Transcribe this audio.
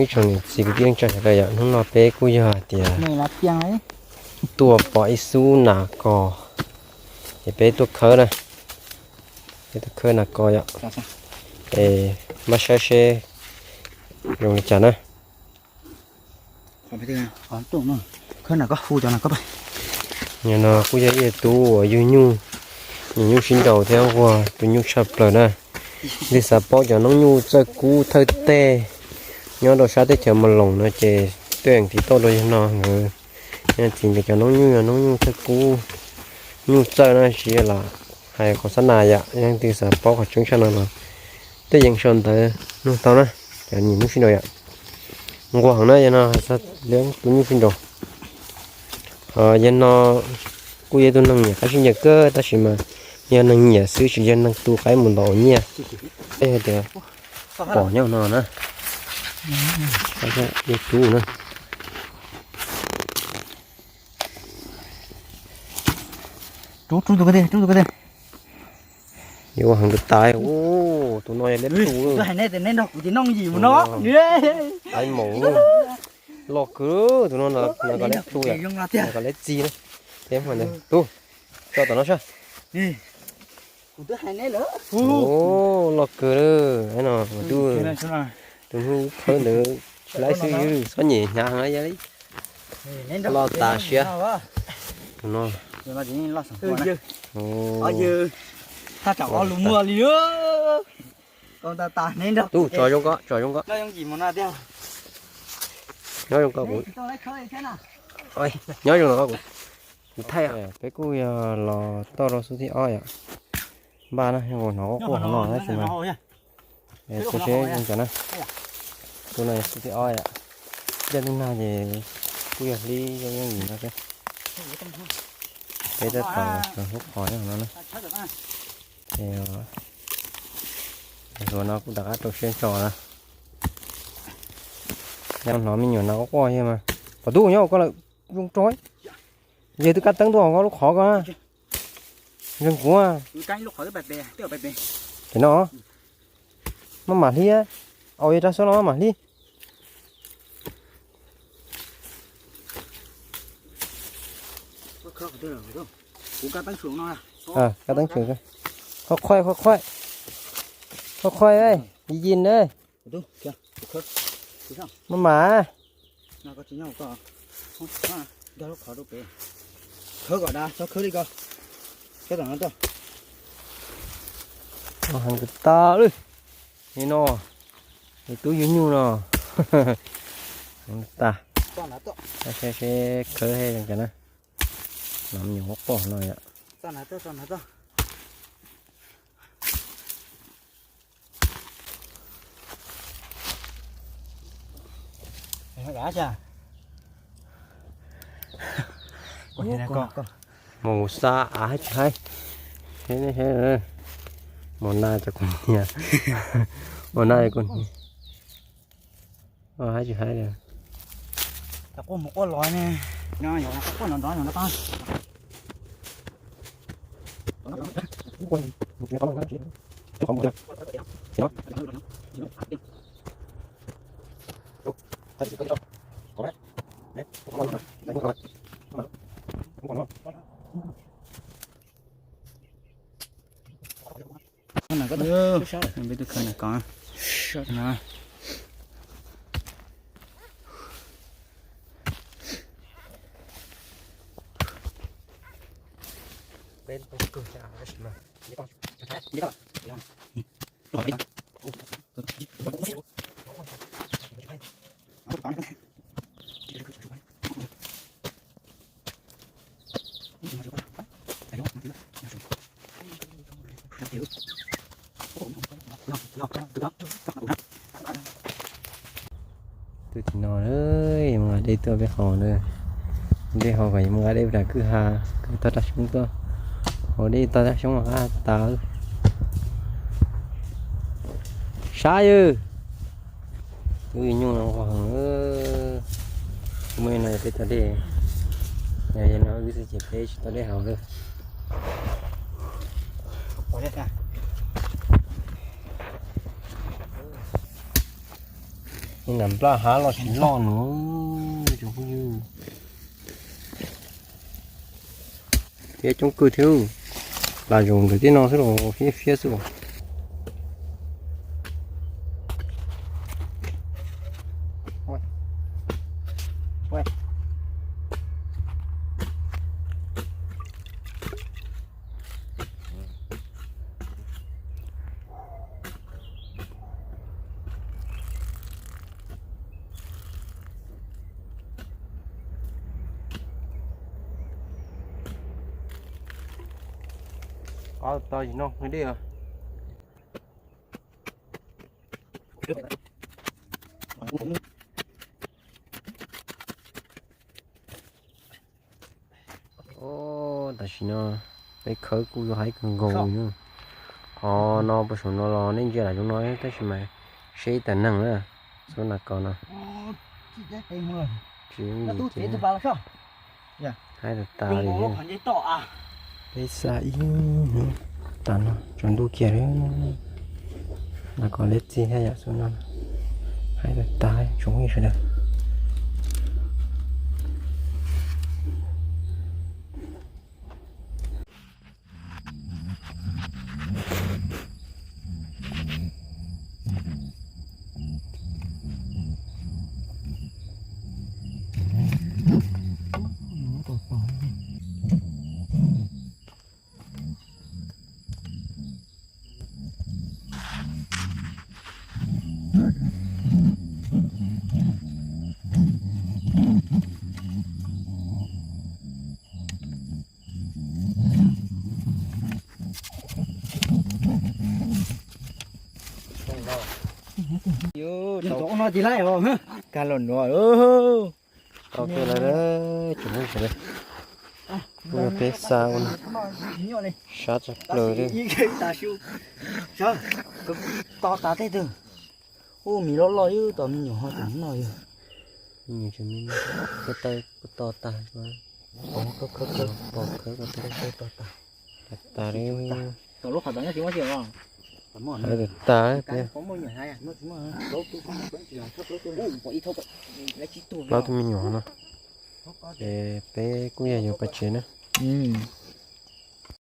Ib tsoom niam txiv kwv tij neej tsa sawv daws yom, hnub no peb kuj yog hais tias tuaj pom ib xub nas kos, ces peb tuaj khawb na, peb tuaj khawb nas kos yom, es npaj saib seb zoo li cas na. Yog no kuj yog ib tug tub uas yug nyuj, nyiam nyuj sib nraus thiab nquag tus nyuj tshaj plaws na. Twb xav paub cov noob nyuj txawj kub thawj teg nyob rau sab teb chaws Mos Loos no ces tuaj eem tiv tauj rau yawg no nkawd. Yog txiv nkawd cov noob nyuj yog noob nyuj thawj kub, nyuj txawj na, tsis yog lam hais qhov xab nas yom. Yog leej twg xav paub qhov tseeb tshaj no los tuaj yeem sau ntawv nug tau na, cov nyiam nyuj sib nraus yom. Nquag heev na, yawg no txog liab tus nyuj sib nraus. Ho yawg no kuj yog ib tug neeg nyiam qaib sib ncaws kawg tab sis mas yog neeg nyiam xwb tsis yog neeg tu qaib mus ntov nyiaj. Peb hais tias pom nyob no na, yog tub na. Yuav heev tus tas, tus no yog leb plhu, hais neb tias neb nrog kuv ces noj yim mus no. Qaib maum loj kawg, tus no kov leb plhu yom, kov leb txi na. Tub, tso tom no saib. Loj kawg lawm no, tus hnub khawb ntawd tsis laib xwb, txhob nyem hnyav heev li. Loj tas siab. Tus no. Thaj tsam ob lus muag li. Tub, tso zoo koj, tso zoo koj. Nyob zoo koj kuv, nyob zoo koj kuv, kuv thaij. Peb kuj yog los toj rau xub thib ob yom. Npaj na, hnov quaj quaj hauv no tab sis mas, seb zoo cas na. Tus no xub thib ob yom. Coj tub nag ces kuj yog hlib yooj yim no xwb. Peb tab tom sawv hub qhov nyob hauv no na. Ces hluas no kuj rov qab rau siab ntso na. Hnov me nyuam no quaj quaj thiab mas. Pom tub nyob hauv ko lawm, zoo rau. Yog twb kab teeb tuaj hauv ko lub qhov ko. Ntseeg kuv. Ces no maj mam hlib, au yog rau xwb no maj mam hlib. Kab teeb tshwm, qhuaj qhuaj, qhuaj qhuaj, qhuaj qhuaj, yim yim na. Maj mam. Khawb kom dav, txhob khawb li ko. Khawb tom no tuaj. Heev tas li. Li no, li tub yug nyuj no. Heev tas. Seb khawb he zoo cas na. No me nyuam quaj quaj no yom. Mus xa av tsis haib. Mus na cov kuv niam, mus na cov kuv niam, haib tsis haib li. Peb twb khawb nas kos no. Tuaj tim no, mus nqa dej tuaj peb haus na. Dej haus kom mus nqa dej pem kwj ha, kwj toj raj xyoob tuaj. Haus dej toj raj xyoob mas qab tas. Sab yawg, wb nyuj no nquag heev. Muaj no yog peb tog dej, yog no wb xwb ces peb tsis tau dej haus lawm. Nram nplaj hav los tsis loj no, tsoom phooj ywg. Thiab coob kawg thiab, lam zaum ntawm tej no xwb los fiab fiab xwb os. Qhov tau yim no dej os. Tam sim no peb khawb kuj yuav haib kawg nkaus li. Qhov no puag saum no los nej ntsia lam zoo no tab sis mas seb ib tag neeg na, xub nas kos no. Tsis haib tas tas li. Peb xa ib hnub tas no tsaus ntuj kiag li. Nas kos liab txig thiab yom, xub no haib tas tas tsoom phooj ywg sawv daws. Yus, no tsis laij os, kag los nuav. Tau kawg lawm, tsoom phooj ywg sawv daws. Kuj yog peb xa ua no, sab tshaj plaws li. To tas tej twg. Ub, mis loj loj ib tom me nyuam ho tseem noj yog. Me nyuam tseem me, kuj to tas, pom khawb ko to tas. Tas tas li. Haib tas tas. Plaub tug me nyuam no, es peb kuj yog yuav pais tsev na.